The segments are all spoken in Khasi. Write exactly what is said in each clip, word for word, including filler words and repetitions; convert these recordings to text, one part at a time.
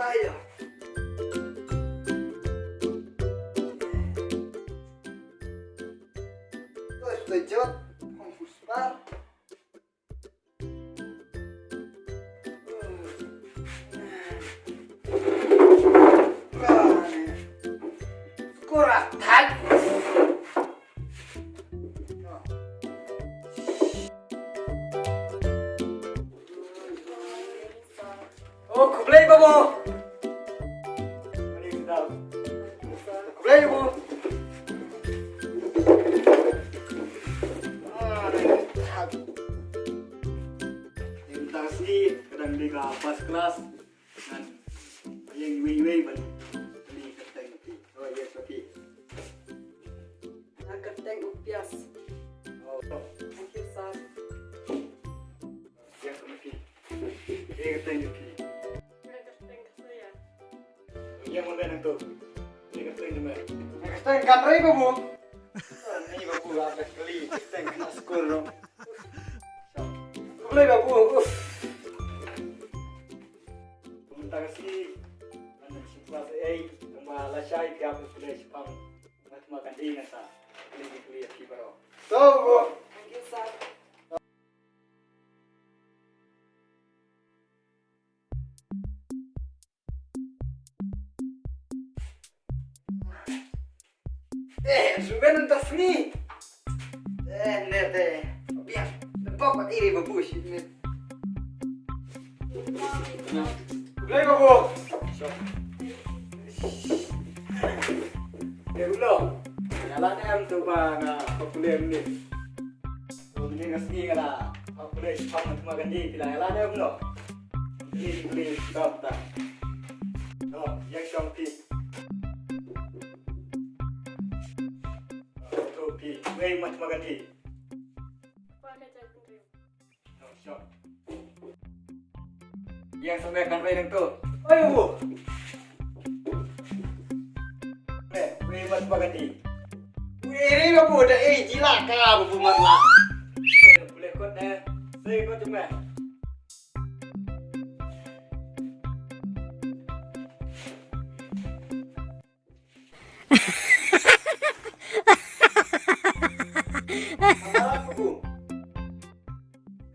Ayo. Terus terjot, kompus par. Skor attack. Oh, khublei babu. Khublei babu. Ynda ka sngi ka dang dei ka first class. Ngan ïeng iwei iwei ban kylli kyrteng phi. Oh, yes, okay. Nga kyrteng u Pias. Oh. Thank you, sir. Ïeng kyrteng phi. Ïeng kyrteng phi. Nga kyrteng Kasaya. Ïeng mo nangtu. Ïeng kyrteng jong me. Nga kyrteng Kanrei babu. Ni babu la kylli kyrteng na skul dong. Khublei babu. Uf. Mynta ka sngi ngan shim klas eight, tangba lashai phi hap shu leit shaphang. Nga tma kandi ngan sa kylli kylli ïa phi baroh. To babu. Thank you, sir. Eh, suben ta sngi. Eh, ne te. Biang. Ne pok pat iri babu shi ne. Khublei babu. Eh, ulo. Ïa la ne em tu ba nga pok khublei ni. To, mynne ka sngi nga la hap khublei shaphang, nga tma kandi, phi la ïa lade kumno? Khublei, khublei, khublei. To, ïeng shong phi. To, phi, wei, nga tma kandi. To, shong. Ïeng sa me Kanrei nangtu. Oi, babu. Me, wei, nga tma kandi. Wei, re babu, da ei jila ka babu matla. Eh, pule kot ne. Sei kot jong me. Babu.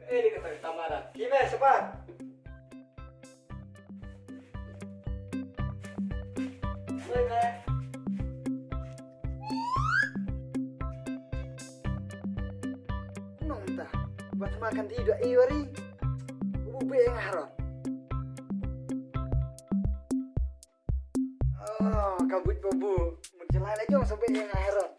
Kaei kata ka tamara? Ki me, shabar. Oi me. Nongta. Ba tma kandi da iwari. U be nga harot. Oh, ka buit babu. Mut jela la jong sa be nga harot.